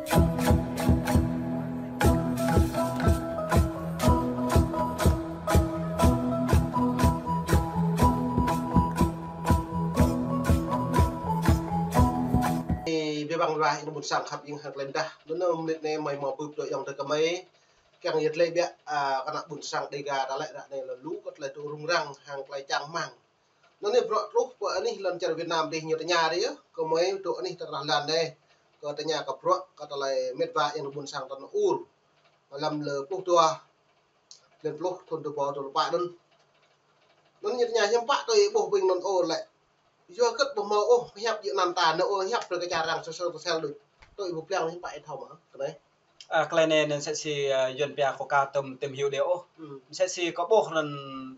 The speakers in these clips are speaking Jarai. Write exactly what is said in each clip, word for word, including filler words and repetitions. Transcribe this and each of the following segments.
Ih, bê băng rah ih ƀuôn sang khăp ing hăng klei mdah. Anŭn mơnit anai mơi mơ̆ bưp dŏ ayŏng adơi kơmơi. Kiăng yơh tơlơi biă, a, kơ ană ƀuôn sang Đêga ta lĕ ră anai lĕ lu kơ tơlơi tŭ rŭng răng hăng tơlơi čang rơmang. Anŭn anai bruă truh pơ anih lŏn čar Việt Nam dih ñu tơña dih yơh. Kơmơi dŏ anih tơkrah lan anai. Kơ tơña kơ bruă kơ tơlơi mĕt wa ayŏng adơi ƀuôn sang ta anŭn ur. Lăm lơ pluh dua, blan pluh thŭn dua rơbâo dua pluh pă anŭn. Anŭn ñu tơña hiư̆m pă tui ƀuh ƀing anŭn ur lĕ. Yua hơget ƀu hmâo ôh pơhiăp djơ̆ anăn ta, anŭn ur hiăp brơi kơ čar arăng sơsơ tơsel đôč. Tui ƀu pơblang hiư̆m pă ih thâo mơ̆, kơ anai. A, tơlơi anai anŭn msĕ si, a, Yuăn pia kơ ka tơm tìm hiểu đê ôh. Hmm. Msĕ si kâo ƀuh anŭn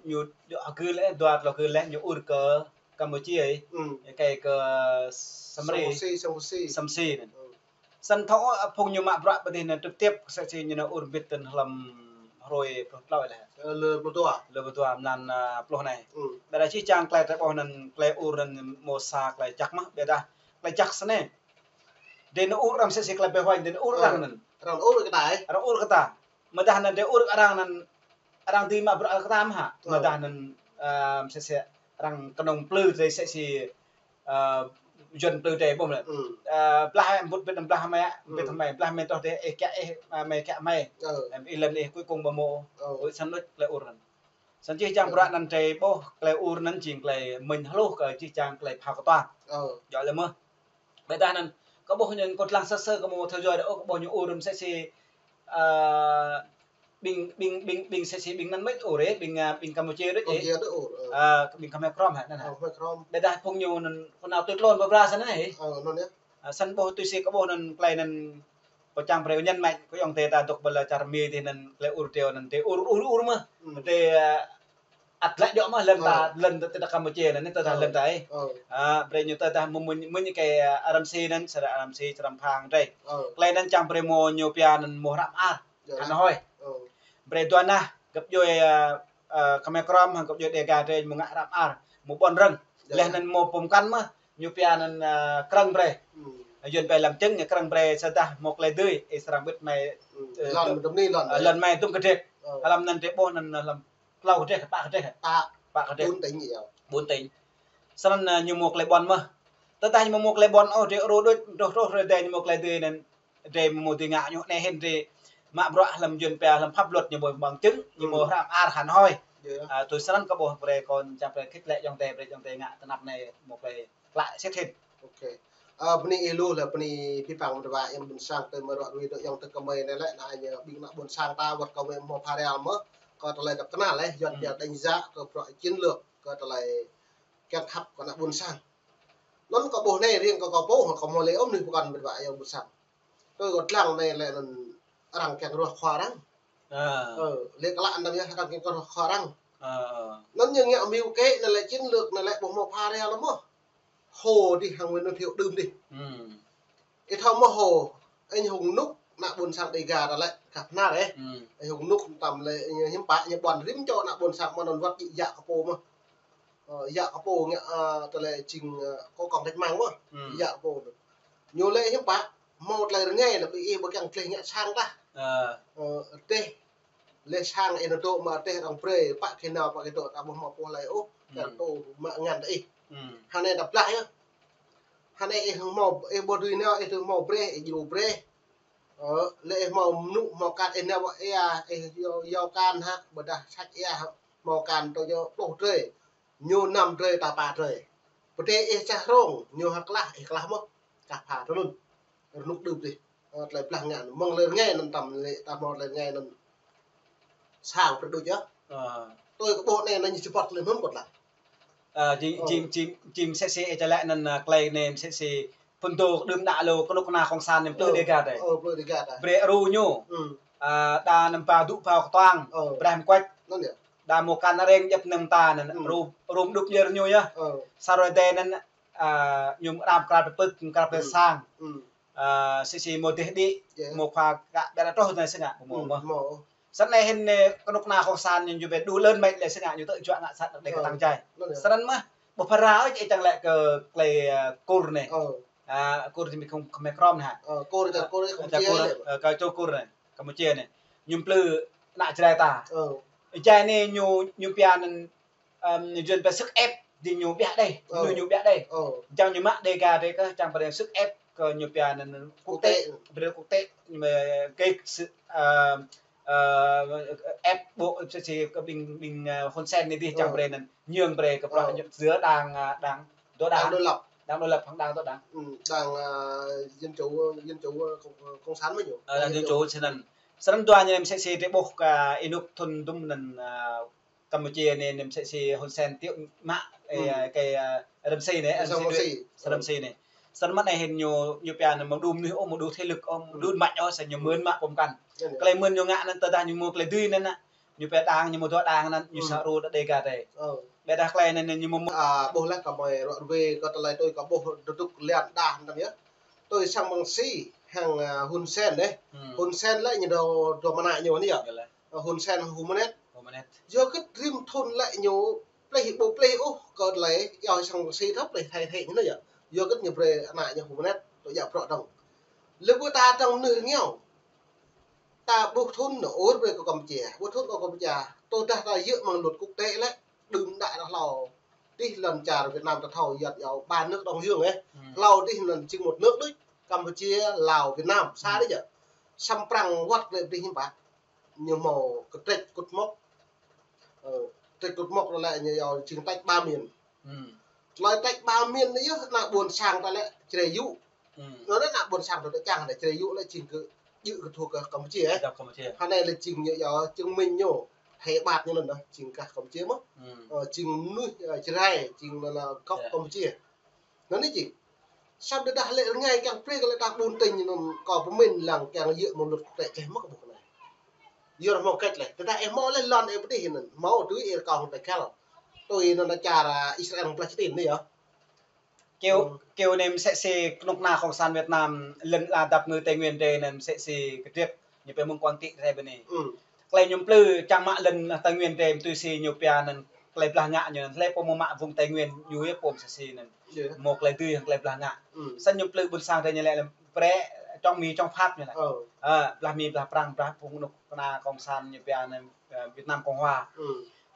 ñu dŏ hơgĕt lĕ, dua tlâo hơgĕt lĕ, ñu ur kơ Campuchia ih. Hmm. Kơi kơ Samri. Samsi, Samsi. Samsi anŭn. Hmm. Snăn thâo, a, phung ñu mă bruă pơ dih anŭn trực tiếp, msĕ si ñu anŭn ur bĭt tơl hlăm hrơi pluh tlâo lĕ. Ơ, lơ pluh dua. Lơ pluh dua mlan, a, pluh anai. Hmm. Ƀiădah jih jang tơlơi ta ƀuh anŭn tơlơi ur anŭn mơ̆ sa tơlơi jăk mơh, ƀiădah tơlơi jăk snei. Dê anŭn ur arăng msĕ si tơlơi ƀai huañ, dê anŭn ur arăng anŭn. Arăng ur kơ ta ih. Arăng ur kơ ta. Mơdah anŭn dê ur arăng anŭn, arăng dưi mă bruă kơ ta mơ̆ hă. Ơ. Mơdah anŭn, a, msĕ si arăng kơnơ̆ng plư dê msĕ si, a, Yuăn plư dê ƀuh lĕ. Hmm. A, blah mơ̆ bŭt bĭt anŭn blah mơ̆, bĭt mơ̆, blah mơ̆ truh dê, ih kiă ih, a, mơ̆ kiă mơ̆. Ơ. Em, ih lŏn ih cuối cùng ƀu mơ̆. Ơ. Ơ, snăn đôč tơlơi ur anŭn. Snăn jih jang bruă anŭn drei ƀuh tơlơi ur anŭn jing tơlơi mĭn hluh kơ jih jang tơlơi phao kơtuang. Ơ. Djŏ lĕ mơh. Ƀiădah anŭn, kâo ƀuh ñu kâo lăng sơ sơ kâo mơ̆ theo dõi đôč, ơ, kâo ƀuh ñu ur msĕ si, ơ, ƀing, ƀing, ƀing, ƀing msĕ si ƀing anŭn mơ̆ ur ih, ƀing, a, ƀing Campuchia đôč ih. Campuchia đôč ur, ơ. A, ƀing Khmer Krom hă, anŭn hă. Ơ, Khmer Krom. Ƀiădah phung ñu anŭn, kơ nao tui tlôn ƀu bra snăn ih. Ơ, anŭn yơh. A, snăn ƀuh tui si kâo ƀuh anŭn tơlơi anŭn Kâo čang brơi kâo ñăn mă, kơ ayŏng adơi ta dŏ ƀơi lŏn čar Mi dih anŭn tơlơi ur dêh anŭn dêh ur, ur, ur mơh. Hmm. Dêh, ơ, ăt glaĭ djŏ mơh lŏn ta, ơ, lŏn ta, ta Campuchia anŭn, ta, ta, ơ, lŏn ta ih. Ơ. A, brơi ñu ta, ta mơ̆, mơ̆, mơ̆ ñu kơ, ơ, Aram Si anŭn, sơră Aram Si, sơră Phang drơi. Ơ. Tơlơi anŭn čang brơi mơ̆ ñu pia anŭn mơ̆ hră mơar. Yơh. Hơnăn hơi. Ơ. Brơi dua nah, gơ̆p djuai, ơ, ơ, Khmer Krom, hăng gơ̆p djuai Đêga drơi mơ̆ ngă hră mơar, mơ̆ ƀuăn rơ̆ng. Yơh. Laih anŭn mơ̆ pơmkăn mơh, ñu pia anŭn, ơ, krơ̆ng brơi. Hmm. Yuăn pia lăm čeng ñu krơ̆ng brơi sơdah mơ̆ klei dưi, ih srăng ƀĭt mơi, hmm, ơ, lŏn dŭm, dŭm anai lŏn, ơ, lŏn mơi dŭm kơdrêč. Ơ. Hlăm anŭn drơi ƀuh anŭn hlăm tlâo kơdrêč, pă kơdrêč. Pă. Pă kơdrêč. Ƀun tỉnh ñu. Ƀun tỉnh. Snăn, ơ, ñu mơ̆ klei ƀuăn mơh. Tơdah ñu mơ̆ mơ̆ klei ƀuăn ôh, drơi ru đôč, truh, truh, drơi dêh ñu mơ̆ klei dưi anŭn. Drơi mơ̆ dưi ngă ñu anai hĭn drơi mă bruă hlăm Yuăn pia hlăm pháp luật ñu mơ̆ bằng chứng, ñu mơ̆ hră mơar hơnăn hơi. Yơh. A, tui snăn kâo ƀuh brơi kâo čang brơi khĭt lĕ ayŏng adơi, brơi ayŏng adơi ngă tơnap anai mơ̆ brơi klă sĭt hĭn. Ok. A, bơni ih lu lĕ bơni pih păng mơ̆ wa ayŏng ƀuôn sang tơl mơ̆ ruă rui dŏ ayŏng adơi kơmơi anai lĕ, anai ñu ƀing ană ƀuôn sang ta wơ̆t kơ mơi mơ̆ phara mơ̆, kơ tơlơi dăp kơnăl lĕ, Yuăn pia đánh giá kơ bruă chiến lược, kơ tơlơi kiăng khăp kơ ană ƀuôn sang. Anŭn kâo ƀuh anai riêng kơ kâo pô, kâo mơ̆ lĕ ôh mơnuih pơkŏn mơ̆ wa ayŏng ƀuôn sang. Tui kâo lăng anai lĕ anŭn arăng kiăng ruah khua arăng. Ơ. Ơ, lĕ klă anŭn yơh, arăng kiăng ruah khua arăng. Ơ, ơ. Anŭn ñu ngă mơ̆ kơ anai lĕ chiến lược anai lĕ ƀuh mơ̆ phara lĕ mơ̆. Hồ dih hăng Nguyễn Văn Thiệu đưm dih. Hmm. Ih thâo mơ̆ Hồ, anh hùng Núc, ană ƀuôn sang Đêga ta lĕ, kăp hnal ih. Hmm. Anh hùng Núc tăm lĕ, hiư̆m pă, ñu ƀuăn rĭm čô ană ƀuôn sang mơ̆ anŭn wơ̆t djă kơ pô mơ̆. Ơ, djă kơ pô ngă, ơ, tơlơi jing, ơ, kơ kông cách mạng mơ̆. Hmm. Djă kơ pô. Ñu lĕ hiư̆m pă, mơ̆ tơlơi rơngai lĕ ƀing ih ƀu kiăng tơlơi ngă sang tah. Ơ. Ơ, tơl lĕ sang ih anŭn dŏ mơ̆ tơl arăng brơi, pă kơ nao, pă kơ dŏ, ta ƀu hmâo pô hlơi ôh, hmm, kơ tŭ mă ngăn tơ ih. Hmm. Hơnăn ta blah yơh. Hơnăn ih hmâo, ih ƀu dưi nao, ih tŭ hmâo brơi, ih djru brơi. Ơ, lĕ ih hmâo mơnŭ, hmâo kan, ih nao wă ia, ih yua, yua kan hă, ƀôdah săč ia hă, hmâo kan tơ yua pluh drơi. Ñu năm drơi ta pă drơi. Pơdai ih čah rông, ñu hă klah, ih klah mơ̆. Kah pha tơ anŭn. Rơnŭk đưm dih. Ơ, tơlơi blah ngă anŭn. Mơ̆ng tơlơi rơngai anŭn tăm lĕ, ta mơ̆ tơlơi rơngai anŭn. Sang brơi đôč yơh. Ơ. Tui kâo ƀuh anai, anŭn ñu či băt lĕ mơ̆n kơt lah. Ơ, jing, ơ, jing, jing, jing mơsĕ si ih čang lĕ anŭn, ơ, klei anai mơsĕ si phŭn dô đưm đă lu kơnuk kơna kông sản anŭn plư, ơ, Đêga tơ. Ơ, plư Đêga tơ. Brơi ru ñu. Hmm. Ơ, đa anŭn ba dŭ phao kơtuang. Ơ. Brah mơkuač. Anŭn yơh. Đa mơ̆ kan areng djăp anŭn ta anŭn, hmm, ru, ru mơdŭp lĕ ñu yơh. Ơ. Sa rơi dêh anŭn, a, ñu mơ̆ đam krap pơpưk, krap pơsang. Hmm. A, si si mơ̆ dêh đĭ, yơh, mơ̆ khua kă ƀiă truh anai si ngă, mơ̆, hmm, mơ̆. Mơ̆. Snăn anai hĭn, ơ, kơnuk kơna kông sản ñu, ñu ƀu đu lŏn mĕt lĕ si ngă ñu tơl juă ngă sat đe kơ, ơ, tăng jai. Anŭn yơh. Snăn mơ̆, ƀu phara ôh ih čang lĕ kơ klei, ơ, Kur anai. Ơ. A, Kur jing ƀing Khmer Krom anai hă. Ơ, Kur, ơ, Kur, Kur, Kur, ơ, kơ čô Kur anai, Campuchia anai. Ñu plư ană Jrai ta. Ơ. Jrai anai ñu, ñu pia anŭn, ưm, ñu jing pia sức ép, jing ñu ƀiă đơi, ơ, ñu, ñu ƀiă đơi. Ơ. Čang ñu mă Dega đơi kơ, čang pơđeng sức ép kơ ñu pia anŭn quốc tế, quốc tế, pơđeng quốc tế, ñu mă kơ sự, ơ, ơ, ép buộc, sĭ, sĭ kơ ƀing, ƀing, ơ, Hun Sen anai dih, čang, ơ, brơi anŭn, nhường brơi kơ bruă, ơ, ñu giữa đảng, ơ, đảng độc đảng, đảng độc lập, đảng độc lập, hăng đảng độc đảng. Ừ, đảng, ơ, dân chủ, dân chủ, ơ, cộng, cộng sản mơ̆ ñu. Ơ, đảng dân chủ, sĭ anŭn. Sĭ anŭn dua ñu mơsĕ si drơi ƀuh kơ ih nŭk thŭn dŭm anŭn, ơ, Campuchia anai, anai mơsĕ si Hun Sen tui mă, ơ, kơ, ơ, Rơm Si anai, Rơm Si anai. Sĭ anŭn mơ̆n anai hĭn ñu, ñu pia anŭn mơ̆ng đŭ mơnuih ôh, mơ̆ng đŭ thế lực ôh, mơ̆ng đŭ mă ôh, sĭ ñu mơ̆n mă pơm kăn. Tơlơi mơ̆n ñu ngă anŭn tơdah ñu mơ̆ tơlơi dưi anŭn, ñu pia đảng, ñu mơ̆ dua đảng anŭn, ñu sa ru đa Dega đơi. Ƀiădah tơlơi anŭn ñu mơ̆, a, ƀuh laih kơ mơi ruă ruai kơ tơlơi tui kơ ƀuh dơdŭk lian đah anŭn yơh. Tui sang mơ̆ng Si hăng, a, Hun Sen đơi. Hun Sen lĕ ñu dua, dua mơnă ñu anai yơh. Ơ, Hun Sen hăng Hun Manet. Hun Manet. Yua kơ rĭm thŭn lĕ ñu plih, ƀu plih ôh kơ tơlơi, yua sang Si thâo plih thay thế ñu anŭn yơh. Yua kơ ñu brơi ană ñu Hun Manet tui djă bruă dơ̆ng. Lĕ ƀu ta dơ̆ng mơnuih rơngiao. Ta ƀuh thŭn anŭn ur brơi kơ Campuchia. Ƀuh thŭn kơ Campuchia. Tơdah ta yua mơ̆ng luật quốc tế lĕ, đưm đă hlâo dih lŏn čar Việt Nam ta thâo yua ba nước Đông Dương ơ. Hlâo dih anŭn jing một nước đôč. Campuchia, Lào, Việt Nam. Sa đôč yơh. Săm Prăng wơ̆t lĕ dih hiư̆m pă. Ñu hmâo kơtrĕč kŭt mŏk. Ơ, kơtrĕč kŭt mŏk lĕ ñu yua jing tĕč ba miền. Tơlơi tĕč ba miền anai yơh ană ƀôn sang ta lĕ Jrai yŭ. Anŭn ană ƀôn sang ta čang lĕ Jrai yŭ lĕ jing kơ djơ̆ kơ thua kơ Campuchia ơ. Hơnai lĕ jing ñu yua chứng minh ñu, thẻ bạt ñu anŭn jing gah Campuchia mơ̆n. Ơ, jing mơnuih, ơ, Jrai, jing anŭn gốc Campuchia. Anŭn anai jing. Samơ̆ tơdah lĕ rơngai kiăng brơi kơ lĕ ta ƀun tĭng anŭn kơ pơmĭn lăng kiăng yua mơ̆ng luật quốc tế čeh mơ̆ kơ ƀuh anai. Yua hmâo kĕč lĕ. Tơdah ih hmâo lĕ lŏn ih pơdih anŭn. Hmâo tui ih kơ hăng tơkăl. Tui anŭn čar, a, Israel hăng Palestine anai yơh. Kơ, kơ anai mơsĕ si kơnuk kơna cộng sản Việt Nam lŏn ala dăp ngư Tây Nguyên đơi anŭn mơsĕ si kơdrĕp. Ñu pia mơ̆ng Quảng Trị rai ƀơi anai. Tơlơi ñu plư čang mă lŏn Tây Nguyên đơi tui si ñu pia anŭn tơlơi blah ngă ñu anŭn. Tơlơi pô mơ̆ mă vùng Tây Nguyên ñu yơh pô mơsĕ si anŭn. Mơ̆ tơlơi dưi hăng tơlơi blah ngă. Sĭ anŭn ñu plư ƀôn sang đơi ñu lĕ brơi čŏng Mi čŏng Pháp ñu lĕ. Ơ, blah Mi blah Prăng blah phung kơnuk kơna cộng sản ñu pia anŭn, ơ, Việt Nam Cộng Hòa.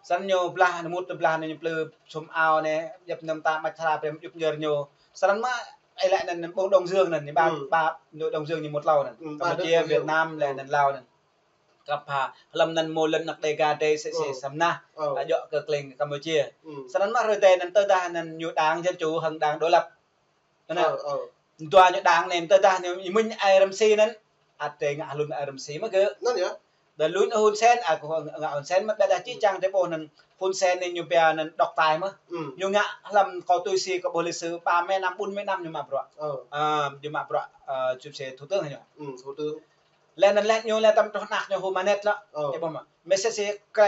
Sĭ anŭn ñu blah anŭn mŭt blah anŭn ñu plư sum ao anai, djŏp anŭn ta mă čra brơi djŏp ñơr ñu. Sĭ anŭn mă, ơ, lĕ anŭn ƀôn Đông Dương anŭn, ñu ba, ba, ñu Đông Dương ñu mŭt hlâo anŭn. Campuchia, Việt Nam, lĕ anŭn Lào anŭn. Kăp ha, hlăm anŭn mơ̆ lŏn anăk Dega đơi sĭ sĭ săm nah. Ơ. Ta djŏ kơ kleng Campuchia. Sĭ anŭn mă hrơi tơ anŭn tơdah anŭn ñu đảng dân chủ hăng đảng đối lập. Anŭn. Ơ, ơ. Dua ñu đảng anai tơdah ñu mĭn ai Rơm Si anŭn. Ăt đơi ngă hlŭn ai Rơm Si mơ̆ kơ. Anŭn yơh. Đa hlŭn Hun Sen, a, kơ ngă Hun Sen mơ̆ ƀiădah či čang đơi ƀuh anŭn Hun Sen anai ñu pia anŭn độc tài mơ̆. Ñu ngă hlăm kơ tui si kơ ƀuh lịch sử ba mươi năm, bốn mươi năm ñu mă bruă. Ơ. A, ñu mă bruă, a, čŭp si thủ tướng ñu. Thủ tướng. Lĕ anŭn lĕ ñu lĕ tăm truh anăk ñu Hun Manet lĕ. Ơ. Ih ƀuh mơ̆. Mơsĕ si kơ,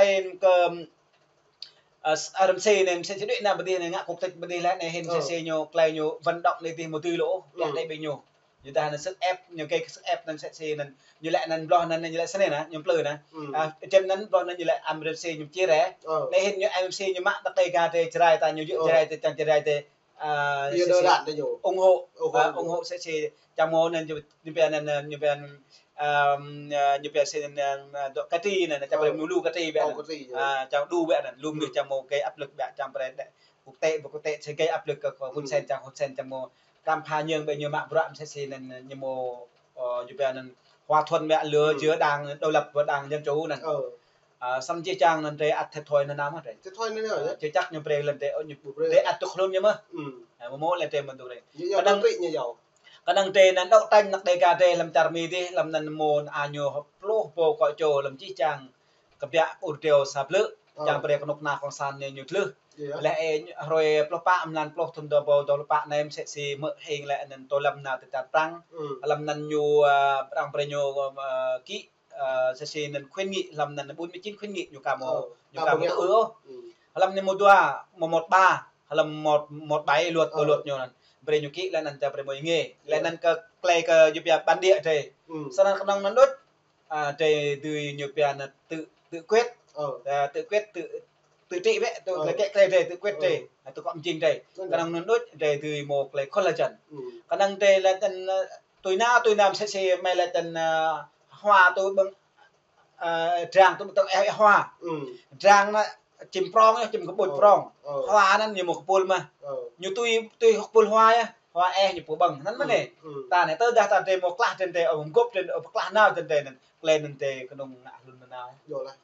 ơ, s-, Rơm Si anai, mơsĕ si đuaĭ anai pơdih anai ngă quốc tịch pơdih lĕ anai hĭn mơsĕ si ñu tơlơi ñu vận động anai dih mơ̆ dưi lu ôh, ƀiădah đơi ƀing ñu. Ñu dah anŭn sức ép, ñu kơ sức ép anŭn mơsĕ si anŭn, ñu lĕ anŭn bloh anŭn, ñu lĕ sĭ anai anŭn, ñu plư anŭn. A, jing anŭn bloh anŭn ñu lĕ ai Rơm Si ñu či rai. Ơ. Anai hĭn ñu ai Rơm Si ñu mă đăk Dega đơi Jrai ta ñu djơ̆ Jrai đơi čang Jrai đơi. A, ƀiă sĭ sĭ đơ đan đơi ñu. Ủng hộ. Ủng hộ. A, ủng hộ sĭ sĭ čang mơ̆ anŭn ñu, ñu pia anŭn, ñu pia anŭn, ưm, a, ñu pia sĭ anŭn, a, dŏ kơ tri anŭn, čang brơi mơ̆ lu kơ tri ƀiă anŭn. Ơ, kơ tri, ơ. A, čang đu ƀiă anŭn. Lu mơ̆ čang mơ̆ kơ áp lực ƀiă čang brơi đĕ. Quốc tế, ƀơi quốc tế sĭ kơ áp lực kơ, kơ Hun Sen čang Hun Sen čang mơ̆ kăm pha nhơng ƀơi ñu mă bruă mơsĕ si anŭn, ñu mơ̆, ơ, ñu pia anŭn hòa thuận ƀiă lĕ giữa đảng đối lập và đảng dân chủ anŭn. Ơ. A, sĭ anŭn či čang anŭn đơi ăt thiệt thòi anŭn mơ̆ đơi. Thiệt thòi anŭn yơh. A, či čang ñu brơi lŏn đơi, ơ, ñu brơi. Đơi ăt tŭk hlŭn ñu mơ̆. A, mơ̆ mơ̆ lĕ đơi mơ̆ tŭk đơi. Ñu yua kơnơ̆ng, tŭk ñu yua. Kơnơ̆ng đơi anŭn đấu tranh anăk Dega đơi hlăm čar Mi đih, hlăm anŭn mơ̆ a ñu pluh ƀâo kơ čô hlăm či čang kơbiă ur deo sa blư̆, čang brơi kơnuk kơna cộng sản ñu, ñu tlưh. Lĕ, ơ, hrơi pluh pă mlan pluh thŭn dua ƀâo dua pluh pă anai mơsĕ si mơ̆ hing lĕ anŭn tô lâm nao tơ čar Prăng. Hlăm anŭn ñu, a, Prăng brơi ñu, a, ký, a, sĭ sĭ anŭn khuyến nghị, hlăm anŭn bốn mươi chín khuyến nghị ñu ka mơ̆, ñu ka mơ̆ ư ôh. Hlăm anŭn mơ̆ dua, mơ̆ một ba, hlăm một, một bảy luật, bộ luật ñu anŭn. Brơi ñu ký lĕ anŭn čang brơi mơ̆ ih ngă. Lĕ anŭn kơ, tơlơi kơ ñu pia bản địa đơi. Sĭ anŭn kơnơ̆ng anŭn đôč. A, đơi dưi ñu pia anŭn tự, tự quyết. Ơ. A, tự quyết, tự, Tự trị bĕ, tui, ơ, lĕ kĕ klei drei, tự quyết drei, ơ, tui kŏ mjing drei. Vâng. Kơnơ̆ng anŭn đôč drei tui mâo klei khŏl hơjăn. Ừ. Kơnơ̆ng drei laĭ tăn, ơ, tui nao, tui nao msĕ si mơi laĭ tăn, ơ, hoa tui ƀơ̆ng, ơ, drang tui ƀơ̆ng tơ̆ng eh, eh hoa. Ừ. Drang anŭn čim prong yơh, čim kơpul, ơ, prong. Ơ. Hoa anŭn ñu mâo kơpul mơ̆n. Ơ. Ñu tui, tui kơpul hoa yơh, hoa eh ñu pô ƀơ̆ng. Anŭn mơ̆n. Ừ, anai. Ừ. Ta anai tơdah ta drei mâo klah drei, ơ, mgôp drei, ơ, klah nao drei anŭn. Klei anŭn drei kơnơ̆ng ngă hlŭn nao. Yơh lah.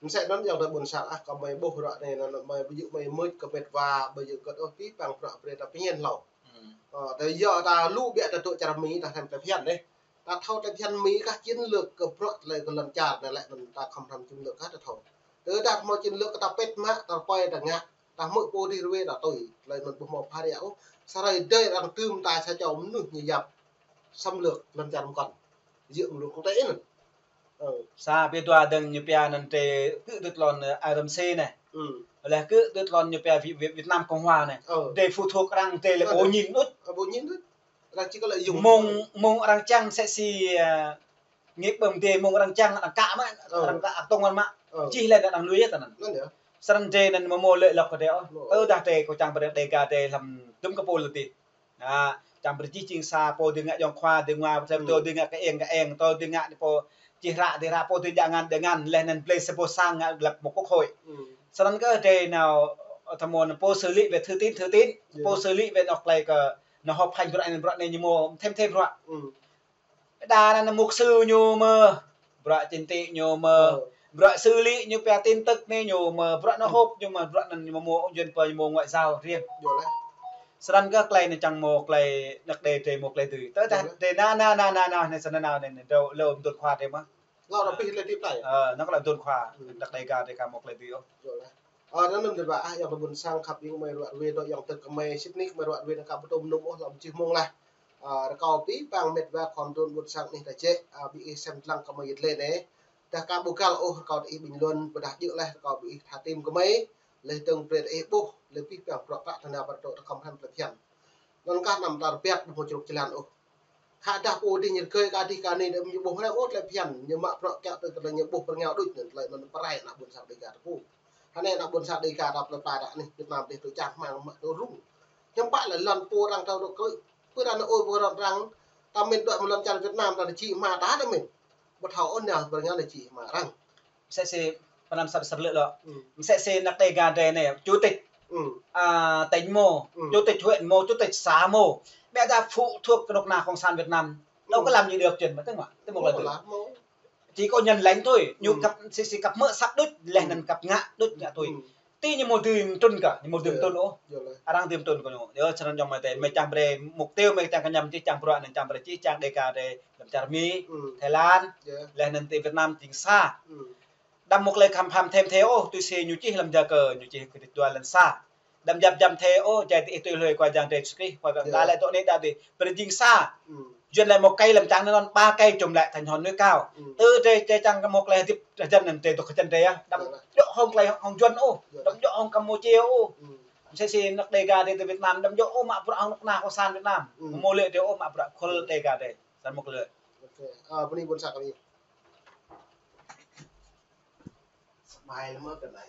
Msĕ anŭn ayŏng adơi ƀuôn sang ah, kơ mơi ƀuh ră anai, anŭn mơi ƀu djơ̆ mơi mưč kơ met wa, ƀu djơ̆ kơ ôh pih pang bruă brơi ta pơñen hlâo. Hmm. Ơ, ta yua ta lu biă ta dŏ čar Mi ta hrăm ta phiăn dêh. Ta thâo ta phiăn Mi kah chiến lược kơ bruă tơlơi kơ lŏn čar anai lĕ anŭn ta khŏm hrăm chiến lược kah ta thâo. Tơdah mâo chiến lược kơ ta pĕt mă, ta rơpơi ta ngă, ta hmư̆ pô dih rơwe ta tui, tơlơi anŭn ƀu mâo phara ôh. Sa hrơi dơi arăng tưm ta sa čô mơnuih ñu yap xâm lược lŏn čar mơkŏn. Djơ̆ mơ̆ng lu quốc tế anŭn. Ơ. Sa pia dua dơ̆ng ñu pia anŭn drei kơ tui tlôn, ơ, RMC anai. Ừ. Leh kơ tui tlôn ñu pia Vi-, Vi-, Việt Nam Cộng Hòa anai. Ơ. Drei phụ thuộc arăng drei lĕ ơ, ƀu đơ-, ñin đôč. Ơ, ƀu ñin đôč. Arăng či kơ lĕ yŭng. Mơ̆ng, mơ̆ng arăng čang msĕ si, ơ, ngĕk ƀơ̆ng drei mơ̆ng arăng čang arăng kă mă, ơ, arăng kă tŏng mă. Ơ. Čih lĕ arăng lui yơh tơ anŭn. Anŭn yơh. Snăn drei anŭn mơ̆ mâo lĕ lŏk kơ drei ôh. Ơ. Tơdah drei kâo čang brơi Dega drei hlăm dŭm kơ pô lĕ tih. Ha, čang brơi čih jing sa pô dưi ngă ayŏng khua, dưi ngă pơtơm, hmm, tơ dưi ngă kơ eng, kơ eng, tơ dưi ngă pô čih hră, dưi hră pô dưi djă ngăn, djă ngăn, leh anŭn blơi sa boh sang ngă lăp mơ̆ng quốc hội. Hmm. Snăn kơ drei nao, tơ mơ̆n pô xử lý về thư tín, thư tín, yeah, pô xử lý về anŏ klei kơ, anŏ họp hành bruă anai, bruă anai ñu mâo thêm, thêm bruă. Hmm. Đa anŭn mục sư ñu mơ̆, bruă chính trị ñu mơ̆, ơ, bruă xử lý ñu pia tin tức anai ñu mơ̆, bruă anŏ, ơ, họp ñu mơ̆, bruă anŭn ñu mơ̆ mâo ôn dưn pơ ñu mâo ngoại giao riêng. Yơh lah. Snăn kơ klei anai čang mâo klei anăk Đê drei mâo klei dưi. Tơdah, yơh lah, drei nao, nao, nao, nao, nao, anai snăn nao anai, anai, dŏ lŏm dŭn khua drei mơ̆. Lŏm anŭn pih lĕ tip tai. Ơ, anŭn kơ lŏm dŭn khua, hmm, anăk Đê Ga drei ka mâo klei dưi ôh. Yơh lah. Ơ, anŭn anŭn dơ̆ng ƀă ah, ayŏng adơi ƀuôn sang khăp ƀing mơi ruă rơwe dŏ ayŏng tơk kơ mơi sĭt nik mơi ruă rơwe anŭn ka ƀu tŭ mơnŭm ôh hlăm čih mơ̆ng lah. Ơ, rơkâo pih pang met wa khŏm tŭ ƀuôn sang anih ta jĕ, ơ, ƀing ih sem lăng kơ mơi yit lĕ anai. Tơdah ka ƀu găl ôh rơkâo ih bình luận, ƀôdah djơ̆ leh rơkâo ƀing ih tha tim kơ mơi, leh dơ̆ng brơi ih ƀuh, leh pih pang bruă prăk ta nao pơ tŏ ta khŏm hrăm ta phiăn. Anŭn kah anăm ta rơbat ƀu mâo čruk jơlan ôh. Khă dah pô dih ñu rơgơi kơ dih kơ anai, ñu ƀuh hrăm ôh tơlơi phiăn, ñu mă bruă kiăng tui tơlơi ñu ƀuh pơrngao đôč anŭn tơlơi anŭn pơrai ană ƀuôn sang Đê Ga ta pô. Hơnai ană ƀuôn sang Đê Ga ta plơi pla ta anih Việt Nam dih tui čang hmang mă tui rŭng. Hiư̆m pă lĕ lŏn pô arăng tơl rơkơi. Pơ anŭn ôh pơ arăng ta mĭn dŏ mơ̆ng lŏn čar Việt Nam ta či hmang ta ta mĭn. Ƀu thâo ôh nao pơrngao anai či hmang arăng. Msĕ si pơnăm săp sơr lĕ lŏ. Ừ. Msĕ si anăk Đê Ga drei anai, chủ tịch, ừ, à, tỉnh mâo, ừ, chủ tịch huyện mâo, chủ tịch xã mâo. Bây giờ phụ thuộc kơ anŏ kơna Cộng sản Việt Nam. Anŭn, ừ, kơ lăm ñu được chuyện mơ̆ tơ̆ng mơ̆. Tơ̆ng mơ̆, mâo lĕ tơ̆ng. Lah, mâo. Či kơ ñăn lĕ thôi, ñu, ừ, kăp msĕ si kăp hmư̆ săp đôč, leh, ừ, anŭn kăp ngă đôč ngă tui. Ừ. Ti ñu mâo dưi mtrŭn kơ, ñu mâo dưi, yơh, mtrŭn ôh. Yơh lah. Arăng dưi mtrŭn kơ ñu. Yơh, snăn ayŏng amai adơi, mơi čang brơi mục tiêu, mơi čang kơ ñăm či čang bruă anŭn čang brơi či čang Đê Ga drei lăm čar Mi, ừ, Thái Lan, yơh, leh anŭn ti Việt Nam jing sa. Ừ. Đăm mâo klei khăm phăm thêm thê ôh, tui si ñu čih lăm Gia Cơ, ñu čih kơdit dua lăn sa. Đăm yap jăm thê ôh, jai ti ih tui hlue Khua Yang drei Yêsu Krist, Khua Yang, yơh, đa lĕ dŏ anai đa dih, brơi jing sa. Ừ. Yuan lĕ mâo kơi lăm čang anŭn, ba kơi čum lĕ thành hòn núi cao. Ừ. Tơ drei, drei čang kơ mâo klei hơdip hơjăn anŭn drei dŏ hơjăn drei yơh. Đăm, yơh lah, djơ̆ hŏng klei hŏng Yuan ôh. Yơh lah. Đăm djơ̆ hŏng Campuchia ôh. Ừ. Msĕ si anăk Đê Ga drei ti Việt Nam, đăm djơ̆ ôh mă bruă hŏng anŏ kơna Cộng sản Việt Nam. Ừ. Mâo lĕ drei ôh mă bruă khul, ừ, Đê Ga drei. Snăn mơ̆ klei. Ok. Ơ, bơni ƀuôn sang kơ ih. Smile mơ̆ kơ anai.